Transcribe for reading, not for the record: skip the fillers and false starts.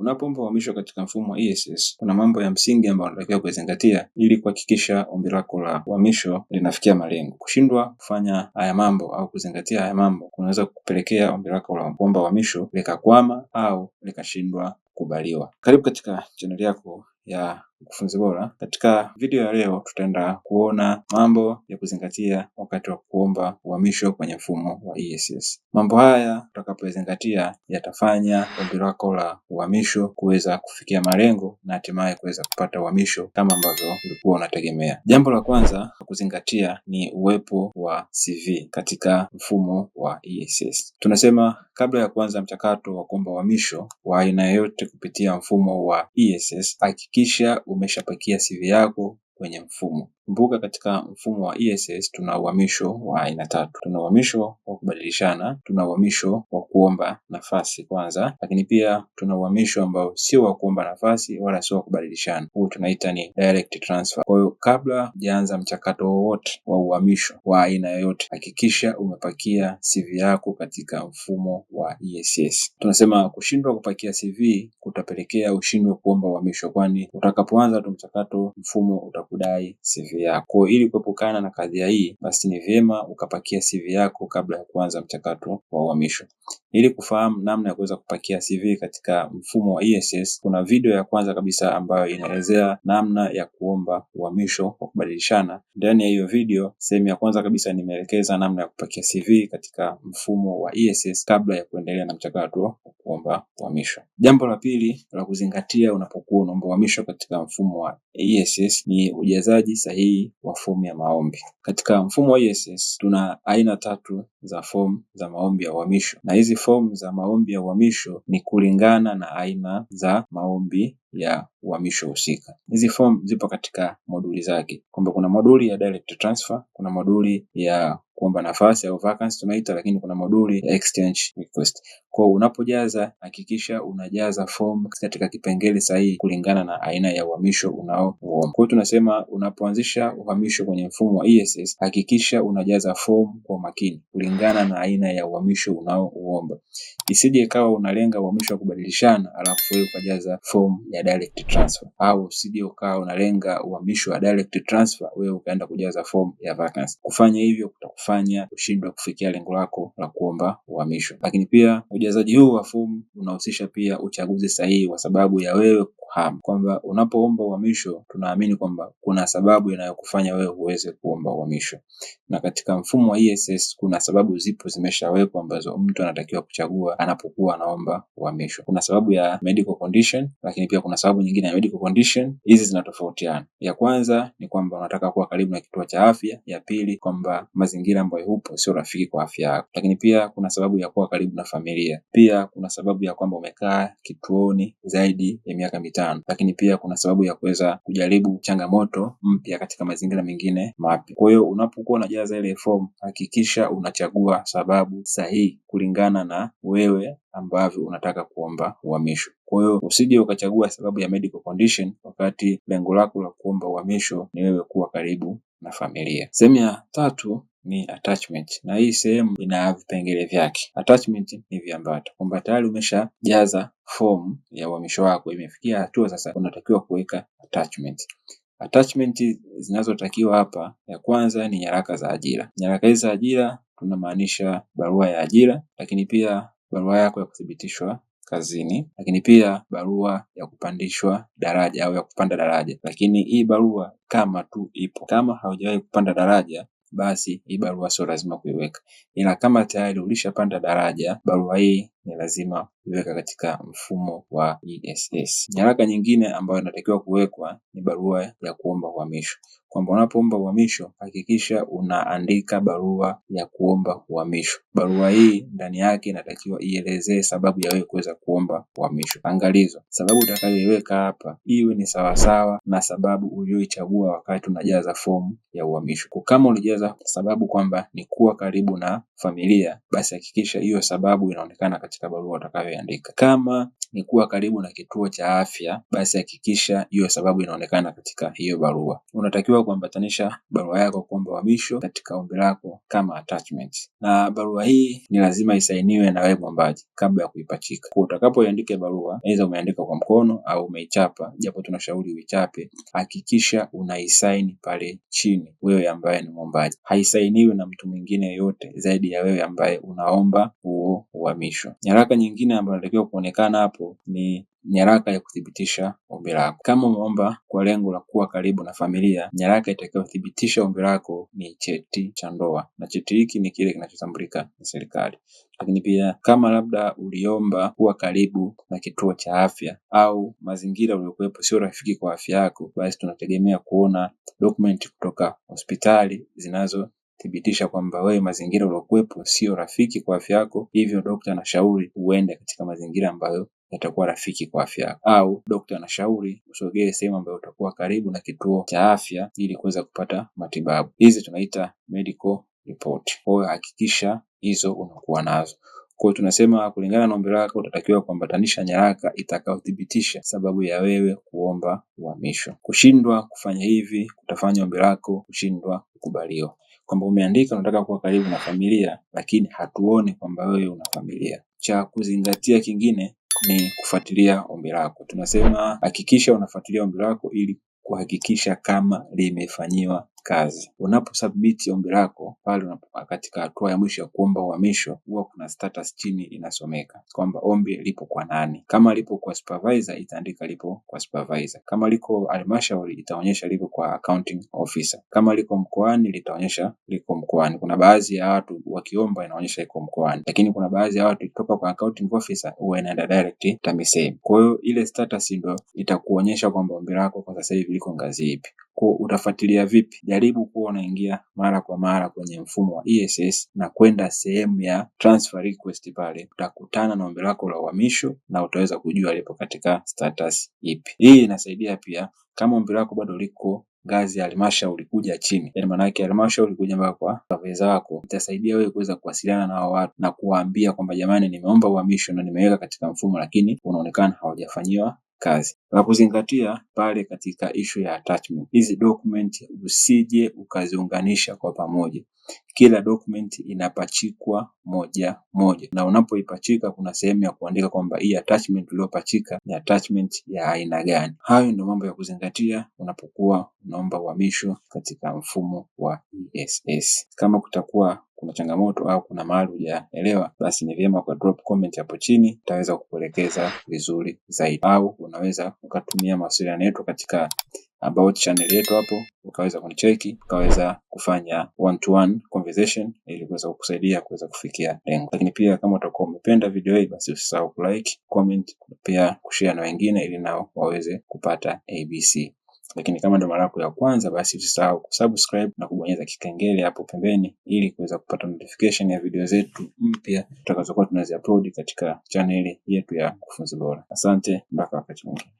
Unapoomba uhamisho katika mfumo wa ESS, kuna mambo ya msingi ambayo unatakiwa kuzingatia ili kuhakikisha ombi lako la uhamisho linafikia malengo. Kushindwa kufanya haya mambo au kuzingatia haya mambo kunaweza kupelekea ombi lako la kuomba uhamisho likakwama au likashindwa kukubaliwa. Karibu katika chaneli yako ya Mkufunzi Bora. Katika video ya leo tutaenda kuona mambo ya kuzingatia wakati wa kuomba uhamisho kwenye mfumo wa ESS. Mambo haya utakapozingatia yatafanya ombi lako la uhamisho kuweza kufikia malengo na hatimaye kuweza kupata uhamisho kama ambavyo ulikuwa unategemea. Jambo la kwanza kuzingatia ni uwepo wa CV katika mfumo wa ESS. Tunasema kabla ya kuanza mchakato wa kuomba uhamisho wa aina yoyote kupitia mfumo wa ESS, hakikisha umeshapakia CV yako kwenye mfumo. Kumbuka katika mfumo wa ESS tuna uhamisho wa aina tatu. Tuna uhamisho wa kubadilishana, tuna uhamisho wa kuomba nafasi kwanza, lakini pia tuna uhamisho ambao sio wa kuomba nafasi wala sio wa kubadilishana. Huu tunaita ni direct transfer. Kwa hiyo kabla hujaanza mchakato wowote wa uhamisho wa aina yoyote, hakikisha umepakia CV yako katika mfumo wa ESS. Tunasema kushindwa kupakia CV kutapelekea ushindwe kuomba uhamisho, kwani utakapoanza tu mchakato mfumo utakudai CV yako. Kwa hiyo ili kuepukana na kadhia hii, basi ni vyema ukapakia CV yako kabla ya kuanza mchakato wa uhamisho. Ili kufahamu namna ya kuweza kupakia CV katika mfumo wa ESS, kuna video ya kwanza kabisa ambayo inaelezea namna ya kuomba uhamisho kwa kubadilishana. Ndani ya hiyo video, sehemu ya kwanza kabisa nimeelekeza namna ya kupakia CV katika mfumo wa ESS kabla ya kuendelea na mchakato wa kuomba uhamisho. Jambo la pili la kuzingatia unapokuwa unaomba uhamisho katika mfumo wa ESS ni ujazaji sahihi wa fomu ya maombi. Katika mfumo wa ESS tuna aina tatu za fomu za maombi ya uhamisho, na hizi fomu za maombi ya uhamisho ni kulingana na aina za maombi ya uhamisho husika. Hizi fomu zipo katika moduli zake, kwamba kuna moduli ya direct transfer, kuna moduli ya kuomba nafasi au vacancy tunaita, lakini kuna moduli ya exchange request. Kwa hiyo unapojaza hakikisha unajaza fomu katika kipengele sahihi kulingana na aina ya uhamisho unaouomba. Kwa hiyo tunasema unapoanzisha uhamisho kwenye mfumo wa ESS hakikisha unajaza fomu kwa makini kulingana na aina ya uhamisho unaouomba. Isije ikawa unalenga uhamisho wa kubadilishana alafu wewe ukajaza fomu ya direct transfer, au usije ukawa unalenga uhamisho wa direct transfer wewe ukaenda kujaza fomu ya vacancy. Kufanya hivyo kutakufanya ushindwe kufikia lengo lako la kuomba uhamisho. Lakini pia ujazaji huu wa fomu unahusisha pia uchaguzi sahihi wa sababu ya wewe kuhama, kwamba unapoomba uhamisho tunaamini kwamba kuna sababu inayokufanya wewe uweze kuomba uhamisho, na katika mfumo wa ESS kuna sababu zipo zimeshawekwa ambazo mtu anatakiwa kuchagua anapokuwa anaomba uhamisho. Kuna sababu ya medical condition, lakini pia kuna sababu nyingine ya medical condition. Hizi zinatofautiana. Ya kwanza ni kwamba unataka kuwa karibu na kituo cha afya, ya pili kwamba mazingira ambayo upo sio rafiki kwa afya yako, lakini pia kuna sababu ya kuwa karibu na familia, pia kuna sababu ya kwamba umekaa kituoni zaidi ya miaka 5, lakini pia kuna sababu ya kuweza kujaribu changamoto mpya katika mazingira mengine mapya. Kwa hiyo unapokuwa unajaza ile fomu hakikisha unachagua sababu sahihi kulingana na wewe ambavyo unataka kuomba uhamisho. Kwa hiyo usije ukachagua sababu ya medical condition wakati lengo lako la kuomba uhamisho ni wewe kuwa karibu na familia. Sehemu ya tatu ni attachment, na hii sehemu ina vipengele vyake. Attachment ni viambato, kwamba tayari umeshajaza fomu ya uhamisho wako, imefikia hatua sasa unatakiwa kuweka attachment. Attachment zinazotakiwa hapa, ya kwanza ni nyaraka za ajira. Nyaraka hizi za ajira tunamaanisha barua ya ajira, lakini pia barua yako ya kuthibitishwa kazini, lakini pia barua ya kupandishwa daraja au ya kupanda daraja. Lakini hii barua kama tu ipo, kama haujawahi kupanda daraja basi hii barua sio lazima kuiweka, ila kama tayari ulishapanda daraja, barua hii ni lazima kuiweka katika mfumo wa ESS. Nyaraka nyingine ambayo inatakiwa kuwekwa ni barua ya kuomba uhamisho, kwamba unapoomba uhamisho hakikisha unaandika barua ya kuomba uhamisho. Barua hii ndani yake inatakiwa ielezee sababu ya wewe kuweza kuomba uhamisho. Angalizo, sababu utakayoiweka hapa iwe ni sawasawa na sababu uliyoichagua wakati unajaza fomu ya uhamisho. Kwa kama ulijaza sababu kwamba ni kuwa karibu na familia, basi hakikisha hiyo sababu inaonekana katika katika barua utakayoiandika. Kama ni kuwa karibu na kituo cha afya, basi hakikisha hiyo sababu inaonekana katika hiyo barua. Unatakiwa kuambatanisha barua yako kuomba uhamisho katika ombi lako kama attachment, na barua hii ni lazima isainiwe na wewe mwombaji kabla ya kuipachika. Kwa utakapoiandika barua, aidha umeandika kwa mkono au umeichapa, japo tunashauri uichape, hakikisha unaisaini pale chini, wewe ambaye ni mwombaji. Haisainiwi na mtu mwingine yoyote zaidi ya wewe ambaye unaomba huo uhamisho. Nyaraka nyingine ambayo inatakiwa kuonekana hapo ni nyaraka ya kuthibitisha ombi lako. Kama umeomba kwa lengo la kuwa karibu na familia, nyaraka itakayothibitisha ombi lako ni cheti cha ndoa, na cheti hiki ni kile kinachotambulika na serikali. Lakini pia kama labda uliomba kuwa karibu na kituo cha afya au mazingira uliokuwepo sio rafiki kwa afya yako, basi tunategemea kuona document kutoka hospitali zinazothibitisha kwamba wewe mazingira uliokuwepo sio rafiki kwa afya yako, hivyo dokta anashauri uende katika mazingira ambayo yatakuwa rafiki kwa afya yako, au dokta anashauri usogee sehemu ambayo utakuwa karibu na kituo cha afya ili kuweza kupata matibabu. Hizi tunaita medical report. Kwa hiyo hakikisha hizo unakuwa nazo. Kwa hiyo tunasema kulingana na ombi lako utatakiwa kuambatanisha nyaraka itakayothibitisha sababu ya wewe kuomba uhamisho. Kushindwa kufanya hivi kutafanya ombi lako kushindwa kukubaliwa. Kwamba umeandika unataka kuwa karibu na familia, lakini hatuoni kwamba wewe una familia. Cha kuzingatia kingine ni kufuatilia ombi lako. Tunasema hakikisha unafuatilia ombi lako ili kuhakikisha kama limefanyiwa kazi. Unaposubmit ombi lako pale katika hatua ya mwisho ya kuomba uhamisho, huwa kuna status chini inasomeka kwamba ombi lipo kwa nani. Kama lipo kwa supervisor, itaandika lipo kwa supervisor. Kama liko halmashauri, itaonyesha liko kwa accounting officer. Kama liko mkoani, litaonyesha liko mkoani. Kuna baadhi ya watu wakiomba inaonyesha iko mkoani, lakini kuna baadhi ya watu ikitoka kwa accounting officer huwa inaenda direct TAMISEMI. Kwa hiyo ile status ndio itakuonyesha kwamba ombi lako kwa sasa hivi liko ngazi ipi. Kwa utafuatilia vipi? Jaribu kuwa unaingia mara kwa mara kwenye mfumo wa ESS na kwenda sehemu ya transfer request, pale utakutana na ombi lako la uhamisho na utaweza kujua lipo katika status ipi. Hii inasaidia pia kama ombi lako bado liko ngazi ya halmashauri kuja chini, yaani maana yake halmashauri kuja mpaka kwa waweza wako, itasaidia wewe kuweza kuwasiliana na hao watu na kuwaambia kwamba jamani, nimeomba uhamisho na nimeweka katika mfumo, lakini unaonekana haujafanyiwa kazi. La kuzingatia pale katika issue ya attachment, hizi document usije ukaziunganisha kwa pamoja. Kila document inapachikwa moja moja, na unapoipachika kuna sehemu ya kuandika kwamba hii attachment uliyopachika ni attachment ya aina gani. Hayo ndio mambo ya kuzingatia unapokuwa unaomba uhamisho katika mfumo wa ESS. Kama kutakuwa kuna changamoto au kuna mahali hujaelewa, basi ni vyema kwa drop comment hapo chini, nitaweza kukuelekeza vizuri zaidi, au unaweza ukatumia mawasiliano yetu katika about channel yetu hapo, ukaweza kunicheki, ukaweza kufanya one to one conversation ili kuweza kukusaidia kuweza kufikia lengo. Lakini pia kama utakuwa umependa video hii, basi usisahau kulike, comment, pia kushare na wengine ili nao waweze kupata ABC. Lakini kama ndo mara yako ya kwanza, basi usisahau kusubscribe na kubonyeza kikengele hapo pembeni ili kuweza kupata notification ya video zetu mpya tutakazokuwa tunaziupload katika chaneli yetu ya Mkufunzi Bora. Asante, mpaka wakati mwingine.